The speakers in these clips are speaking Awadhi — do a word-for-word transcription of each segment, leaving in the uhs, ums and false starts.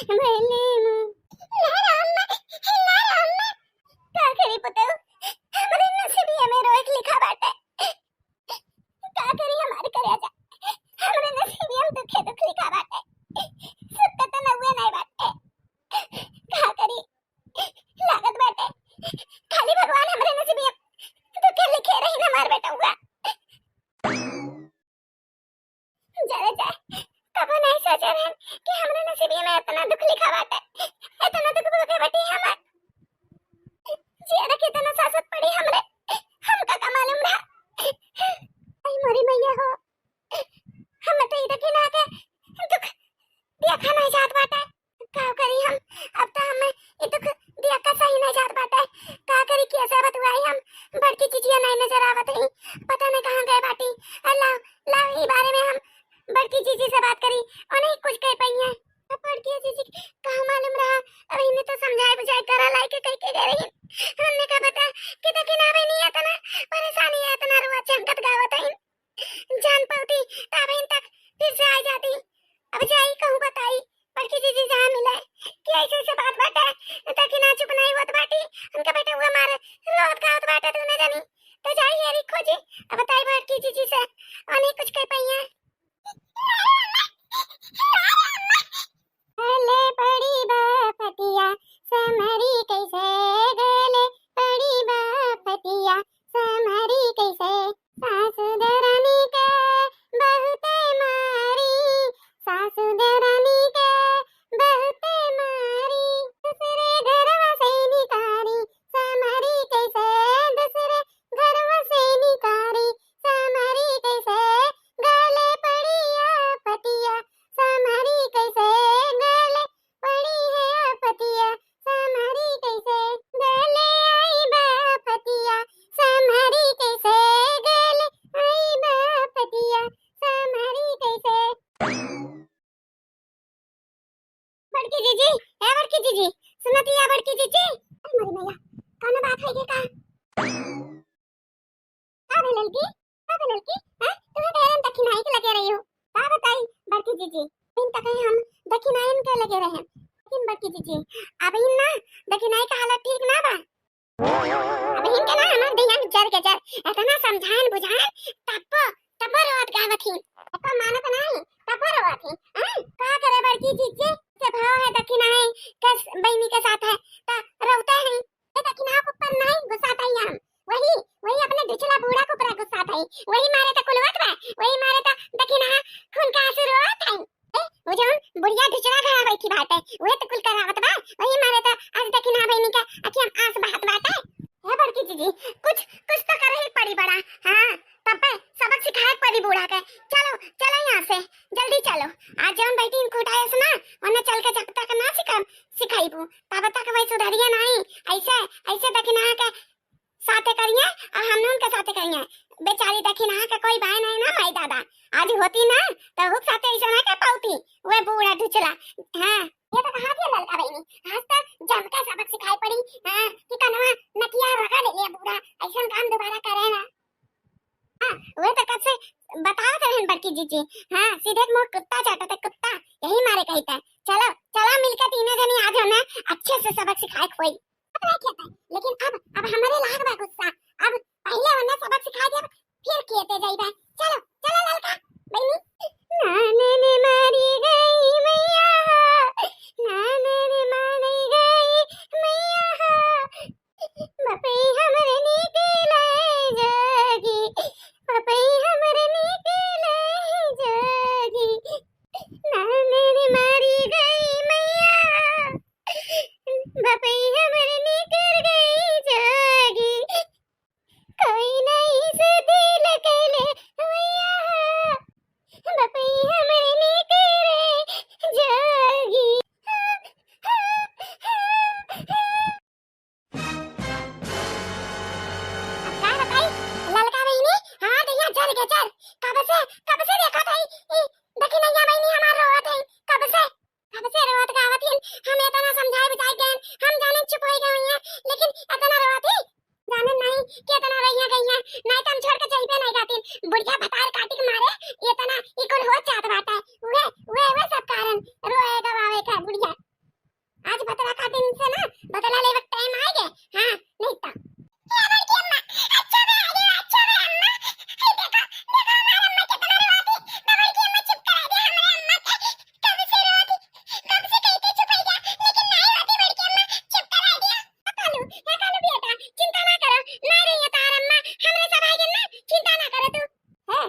भले मु-, ना राम, ना राम, का करी पुतऊ, हमरे नसीबिया में रोक लिखा बाटे। का करी हमार करेजा, हमरे नसीबिया में दुखे दुख लिखा बाटे। सुख त नउए नाई बाटे। का करी, लागत बाटे खाली भगवान हमरे नसीबिया में दुखे लिखे रही हमार बेटउआ। जरे जाए, कबो नहीं सोचे रहन कि हमरे नसीबी में इतना दुख लिखा बाटे, इतना दुख भोगे बाटी हमार। जियरा के इतना सासत पड़ी हमरे, हमका का मालूम रहा। आई मोरी मैया हो, हम तो ई देखी ना के दुख देखा नहीं जात बाटे। का करी हम, अब तो हमें ई दुख देखा सही नहीं जात बाटे। का करी, कैसे बतुआई हम, बड़की जिजिया नहीं नजर आवत ही, पता नहीं कहाँ गए बाटी। अल्लाह, लाओ, ई बारे में हम बड़की जीजी से बात करी, उन्हें कुछ कह पाई है। अब बड़की जीजी का मालूम रहा, अब इन्हें तो समझाए बुझाए करा लाई के कह के गए रही। हमने का बता कि देखी ना भाई, नहीं इतना परेशानी है, इतना रुआ चंकत गावत है, जान पाती तो अब इन तक फिर से आ जाती। अब जाई कहूँ बताई बड़की जीजी जहाँ मिले कि ऐसे ऐसे बात बाटे, देखी ना चुप नहीं होत बाटी, उनका बेटा हुआ मारे रोत गावत बाटे, तू न जानी। तो जाई हेरी खोजी, अब बताई बड़की जीजी से, उन्हें कुछ कह पाई है। गले पड़ी बा फतिया, समरी कैसे, गले पड़ी बा फतिया, समरी कैसे। सासु देवरानी के बहुते मारी, सासु देवरानी के बहुते मारी। दूसरे घरवा से निकारी, समरी कैसे, दूसरे घरवा से निकारी, समरी कैसे, गले पड़ी आ फतिया, समरी कैसे, गले पड़ी है आ फतिया, समरी कैसे, गले आई बा फतिया, समरी कैसे, गले आई बा फतिया, समरी कैसे। बड़की जीजी, ए बड़की जीजी, सुनती है बड़की जीजी? अरे मोरी मैया, कौन बात है ये का? का भे ललकी? का भे ललकी? हैं? तुम्हें ढेरन दखिनाई के लगे रही हो। का बताई बड़की जीजी? दिन तक ही हम दखिनाइन के लगे रहे। लेकिन बड़की जीजी, अब इन ना दखिनाई का हालत ठीक ना बा। अब इनके ना हमार देहिया में जर के जर, इतना समझाइन बुझाइन, तब्बो, तब्बो रोवत गावत ही। तब्बो मानत नहीं, तब्बो रोवत ही। हैं? का करे बड़की जीजी? से भाव है दखिनाई के स-, बहिनी के साथ है, ता रोवते हैं। ये दखिना के ऊपर नहीं गुस्सा था हम। वही, वही अपने ढिचला बूढ़ा के ऊपर गुस्सा था। वही मारे तो कुलवत बा, वही मारे तो दखिना खून का आंसू रोवत है। ए, वो जौन बुढ़िया ढिचला घरा बैठी बाटे, उहे तो कुल करावत बा। वही मारे तो आज दखिना बहिनी के अखियां आंस बहत बाटे। हे बड़की जीजी, कुछ, कुछ तो करे ही पड़ी बड़ा। हाँ, तब्बे सबक सिखाए पड़ी बूढ़ा के। चलो, चलो यहाँ से, जल्दी चलो। आज जौन बैठी खूंटा है ना, उन्हें चल के जब तक ना सिखा, सिखाइबू, तब तक वही सुधरिया नहीं। ऐसे, ऐसे दखिना के साथे करिए और हम उनके साथे करिए। बेचारी दखिना के कोई बाय नहीं ना, माई दादा। आज होती ना, तो हुक साथे ऐसा ना के पाउती, वे बूढ़ा ढुचला। हाँ, ये तो कहा दिया ललका बहिनी, आज तो जम के सबक सिखाए पड़ी। हाँ, कि कनवा नकिया रगड़ ले बूढ़ा, ऐसा काम दोबारा करे ना। हाँ, वे तो कब से बतावत रहन बड़की जीजी। हाँ, सीधे मुंह कुत्ता चाटत है, कुत्ता, यही मारे कहित है। चलो, चलो मिलके तीनों जनी आज हमें अच्छे से सबक सिखाए खोई। पता है क्या था? लेकिन अब, अब हमारे लाग बा गुस्सा। अब पहले उन्हें सबक सिखा दिया, फिर खेते जाइबा। चलो, चलो ललका बहिनी। नाने ने मारी गई मैया, नाने ने मारी गई मैया। बपई हमरे निकले जोगी, बपई हमरे निकले जोगी। नाने ने मारी गई मैया, बपई हमरे निकल गई जोगी। कोई नहीं से दिल के ले मैया, बपई हमरे निकले जोगी। अब का बताई, ललका बहिनी, हाँ, दैया जर के जर। कब से, कब से देखत है, ई दखिनैया बहिनी हमार रोवत है, कब से, कब से रोवत गावत हिन। हम इतना समझाए बुझाए गए, हम जाने चुप हो गए हैं, लेकिन इतना रोवत ही, जाने नहीं कि इतना रोइया गई हैं, नहीं तो हम छोड़ के चल पे नहीं जाती। बुढ़िया भतार काटी के मारे, इतना इकुल हो जात बाटे। वे, वे, वे सब कारण रोए गवावे का बुढ़िया। चला लेवे टाइम आए गे। हाँ, नहीं तो। ए बड़की अम्मा, अच्छा बे, अरे अच्छा बे अम्मा। हे देखो, देखो हमार अम्मा कितना रोवाती। तो बड़की अम्मा चुप करा दे हमरे अम्मा के। कब से रोवाती, कब से कहते चुप हो जा, लेकिन नहीं रोवाती बड़की अम्मा, चुप करा दिया। ए कालू, ए कालू बेटा, चिंता ना करो, ना रही है तार अम्मा, हमरे सब आए गे ना, चिंता ना करो तू। है,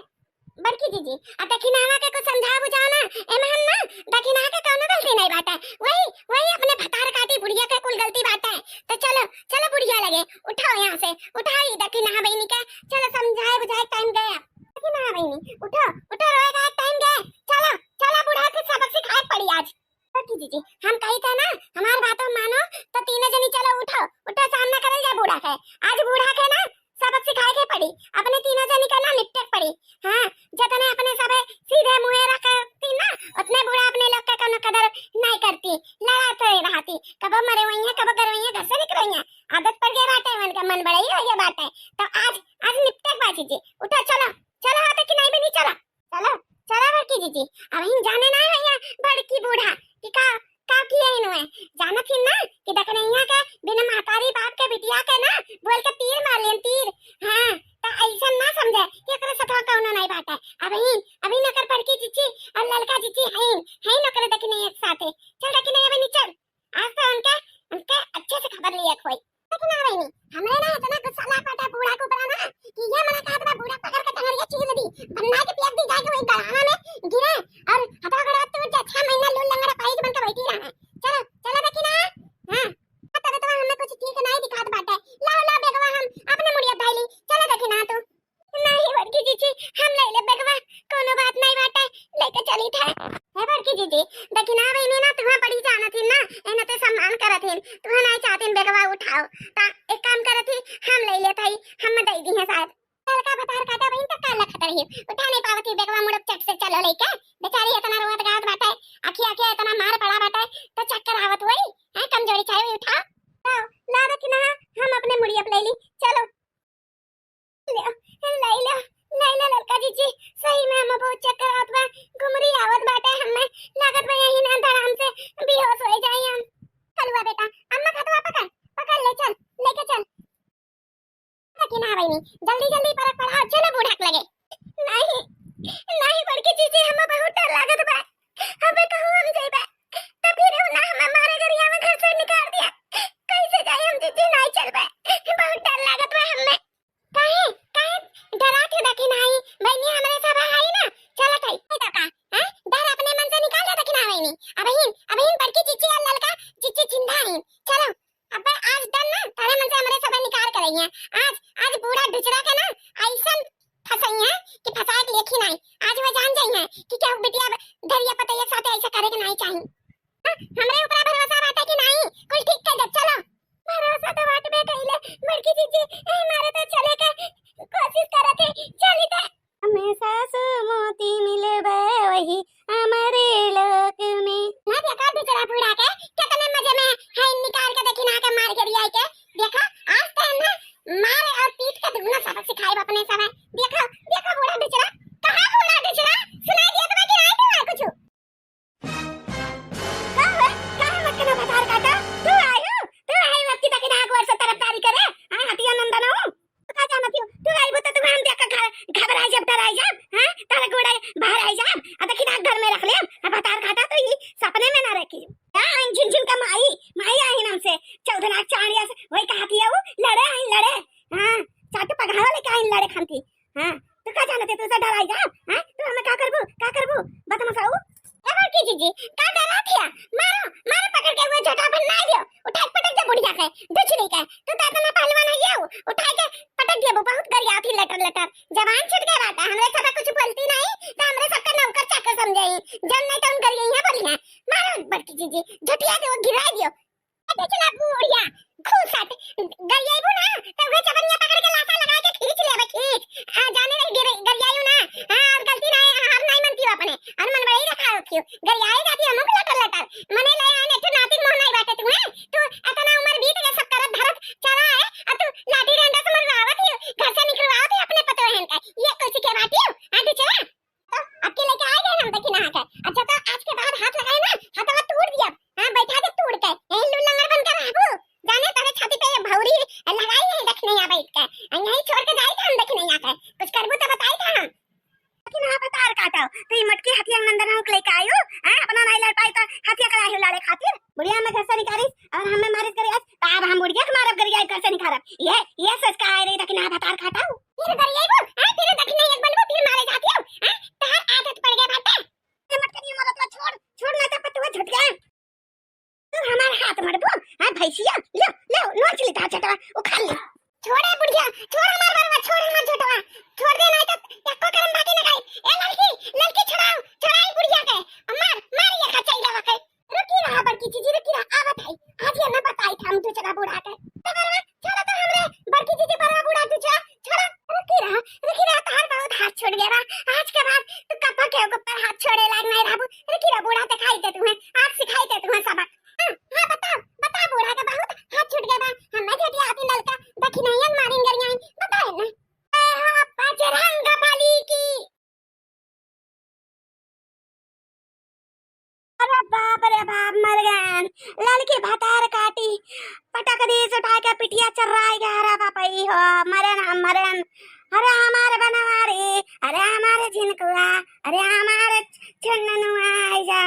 बड़की जीजी, आ दखिनहवा के कुछ समझाओ बुझाओ ना, एमे हम ना, दखिनहा के कौनो गलती नहीं बाटे, वही, वही अपने भतार काटी बुढ़िया के कुल गलती बाटे। तो चलो, चलो बुढ़िया लगे, उठाओ यहाँ से, उठाओ ई दखिनहा बहिनी के, चलो समझाए बुझाए टाइम गए। दखिनहा बहिनी, उठो, उठो, रोए का टाइम गए, चलो, चलो बूढ़ा के सबक सिखाए पड़ी आज। बड़की जीजी, हम कही थे ना, हमार बात मानो, तो तीनों जनी चलो उठो, उठो, सामना करल जाए बूढ़ा के। आज बूढ़ा के ना सबक सिखाए के पड़ी, अपने तीनों जनी का ना निपटे के पड़ी। हाँ, जतने अपने सबे सीधे मुँहे रखती ना, उतने बूढ़ा अपने लोग के कौनो कदर नहीं करती, लड़ाते रहती, कबो मरे हुई है, कबो कर हुई है, घर से निकल हुई है, आदत पड़ गई बाटे, उनका मन बड़ा ही हो गया बाटे। तो आज, आज निपटे के बा जीजी, उठो, चलो, चलो, होते कि नहीं बनी, चलो। चलो, चलो बड़की जीजी, अबहिन जाने ना है भैया, बड़की बूढ़ा कि का, का किए इन्होंने। जानत ही ना कि दखिनहा के बिना महतारी बाप के बिटिया के ना बोल के तीर मार लेन, तीर। हाँ, तो ऐसा ना समझे कि ओकरे सथवा कौनो नहीं बाटे। अबहिन, अबहिन ओकर बड़की जीजी और ललका जीजी हईन, हईन ओकरे दखिनहा के साथे। चल दखिनहा बहिनी, चल। आज तो उनके, उनके अच्छे से खबर लिए कोई। लेकिन हाँ बहिनी, हमरे ना इतना गुस्सा लाग बाटे बूढ़ा के ऊपर ना कि ये मना कहत बा बूढ़ा पकड़ के टंगरिया चीर दी, बन्ना के पियत दी जाके वही गड़ाना में गिरे और हथवा गोड़वा टूट जाए, छह महीना लूल लंगड़ा पाइज बन के बैठी रहे। चलो, चलो दखिनहा। हाँ, तबे तो हमें कुछ ठीक नहीं दिखात बाटे। लाओ, लाओ बेगवा, हम अपने मुड़िया धइली। चलो दखिनहा तू। नहीं बड़की जीजी, हम ले ले बेगवा, कोनो बात नहीं बाटे, लेके चली थे। हे बड़की जीजी, दखिनहा बहिनी ना तुम्हें बड़ी जानत ही ना, एने ते सम्मान करत ही, तुम्हें नहीं चाहती बेगवा उठाओ, ता एक काम करत ही, हम ले लेत हई, हम दे दी है शायद। ललका भतार काटा बहिन तो काला खतर ही, उठा नहीं पावत ही बेगवा, मुड़ब चट से चलो लेके, बेचारी इतना रोवत गावत बाटे, आखिया आखिया इतना मार पड़ा बाटे, तो चक्कर आवत होई, हैं कमजोरी चाहे उठाओ। लाओ, ला दखिनहा, हम अपने मुड़िया पे ले ली, चलो। ले, ले, ले, ले, ले, ललका जीजी, सही में हमें बहुत चक्कर आवत बा, घुमरी आवत बाटे हमें, लागत बा यही ना धड़ाम से बेहोश हो जाई हम। कलुआ बेटा, अम्मा के हथवा पकड़, पकड़ ले, चल, लेके चल। दखिनहा बहिनी, जल्दी, जल्दी परक पढ़ाओ, चलो बूढ़ा के लगे। नहीं, नहीं बड़की जीजी, हमें बहुत डर लागत बा, अबे कहूँ हम जइबे, तो फिर उ ना हमें मारे गरिया में घर से निकाल दिया, कैसे जाए हम जीजी, नहीं चलबे, बहुत डर लागत बा हमें। काहे, काहे डरात हो दखिनहा बहिनी, हमरे सब हई ना, चलत हई। ए तो का, हैं? डर अपने मन से निकाल दे दखिनहा बहिनी। अबहिन, अबहिन बड़की जीजी और ललका जीजी जिंदा हईन। चलो, अबे आज डर ना, तारे मन से हमरे सब निकाल के रही है। आज, आज बूढ़ा डुचरा के ना, ऐसन फंसई है कि फंसाए के लेखी नहीं। आज वो जान जाई है कि क्या बिटिया धरिया पतैया के साथ ऐसा करे के नहीं चाहिए। हाँ, हमरे ऊपर भरोसा बाटे कि नहीं? कुल ठीक कर दे, चलो। भरोसा तो बात बे कइले, बड़की जीजी, ए, मारे तो चले के कोशिश करत है, चली तो। हमें सासु मोती मिलबे वही हमारे लोक में। ना देखा बिचरा बूढ़ा के, कितने मजे में है, निकाल के दखिनहा के मार के रियाई के। देखा, आज तो है ना, मार और पीट के दुगना सबक सिखाए अपने समय। देखा, देखा बूढ़ा बिचरा, कहाँ बूढ़ा बिचरा, सुनाई दिया तुम्हें कि नहीं तुम्हारे कुछ? का हुआ? का हुआ मक्खना भतार काटा? तू आयु? तू आयु अब की तक नाक वर्ष तरफदारी करे? हाँ, हटिया नंदन हूँ। तू का जानत हो? तू आयु तो तुम्हें हम देख के घ-, घबराई जब, डराई जब, हाँ? तारा गोड़ा बाहर आई जब, आ देखी ना घर में रख ले, आ भतार काटा तो ई सपने में ना रखी। का आई झिनझिन का माई, माई आई नाम से, चौदह लाख चांड़िया से, वही कहा थी वो, लड़े आई लड़े, हाँ, चाटू पघावा लेके आई लड़े खान थी। हाँ, तू का जानत है, तू से डराई जा? हाँ, तू हमें का करबू, का करबू? बदमाश हऊ। ए बड़की जीजी, का डरात हिया? मारो, मारो पकड़ के उहे झोटा पर ना दियो। उठाई पटक दे बुढ़िया के, दुचनी के। तू तो इतना पहलवान है ये, उठाई के पटक दिया, वो बहुत गरियात ही लटर लटर। जबान छूट गए बात है, हमरे सब कुछ बोलती नहीं, तो हमरे सबका नौकर चाकर समझे ही। जब नहीं तो उन गरिया बोली है। मारो बड़की जीजी, झोटिया के वो गिरा दियो। अरे चला बुढ़िया, घूसट, गरियाइबू ना, तो उहे चबनिया पकड़ के लाता लगा के खींच लेबे, खींच। हाँ, जाने नहीं गिर-, गरियाइबू ना। हाँ, और गलती ना है, हार नहीं मनती हो अपने। और मन बड़े ही रखा होती हो। गरियाए जाती हमको लटर लटर। मने ले आए ने, तू नातिन मोह नहीं बाटे तुम्हें। तू इतना उम्र बीत गए, सब करत धरत चला है, और तू लाठी डंडा से मरवावत ही, घर से निकलवावत ही अपने पतोहन का। ये कैसी के बाटी हो? हाँ, तू चला। तो अब के लेके आए गए हम दखिनहा के। अच्छा तो आज के बाद हाथ लगाए ना, हाथवा तोड़ दिया। हाँ, बैठा दे तोड़ के। यही लूल लंगड़ बनकर रहबू। बुढ़िया हमें घर से निकालिस और हमें मारिस गरियाइस, तो अब हम बुढ़िया के मारब गरियाइब घर से निकालब। ये, ये सोच के आए रही दखिनहा भतार काटउ। फिर गरियाइबो, हैं? फिर दखिनहा एक बनबो, फिर मारे जातियो, हैं? तहार आदत पड़ गया बाटे। ये मत करिए मदद, छोड़, छोड़ ना तो पतुआ झुट गया। तू हमार हाथ मरबो, हैं भैंसिया? ले, ले, नोच ली तार चटवा, उखाड़ ले। छोड़े बुढ़िया, छोड़ हमार बरवा, छोड़ हमार झोटवा, छोड़ दे, नहीं तो एको करम बाकी न खाई। ए ललकी, ललकी छोड़ाओ, छोड़ाई बुढ़िया के, मार, मार ये खचैलवा के। रुकी रहा बड़की जीजी, रुकी रहा, आवत है। आज ये ना बताई था हम दूसरा बूढ़ा के। तो बरवा, छोड़ो तो हमरे बड़की जीजी, बरवा बूढ़ा दूसरा, छोड़ो, रुकी रहा, रुकी रहा, तहार बहुत हाथ छूट गया बा। आज के बाद तू कब्बो के ऊपर हाथ छोड़े लायक नहीं रहबू। रुकी रहा बूढ़ा, दिखाई दे तुम्हें, आज सिखाई दे तुम्हें सबक। हाँ, हाँ, बताओ, बताओ बूढ़ा के बहुत हाथ छूट गया बा। हम नहीं झटिया आती ललका, दखिनहिया मारिन गरियाई, बताए ना। जय हो बजरंग बली की। अरे बाप रे बाप, मर गए। ललकी भतार काटी, पटक दीस उठा के पिटिया चर्राई गया। अरे बाप, ई हो, मरेन हम, मरेन। अरे हमारे बनवारी, अरे हमारे झिनकुआ, अरे हमारे छुन्ननुआ, आई जा।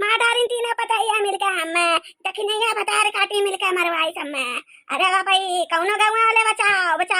मार डारिन तीनों पतैया मिलके हमें, दखिनहिया भतार काटी मिलके मरवाई सब में। अरे बाप, ई कौनो गौवा वाले बचाओ, बचाओ।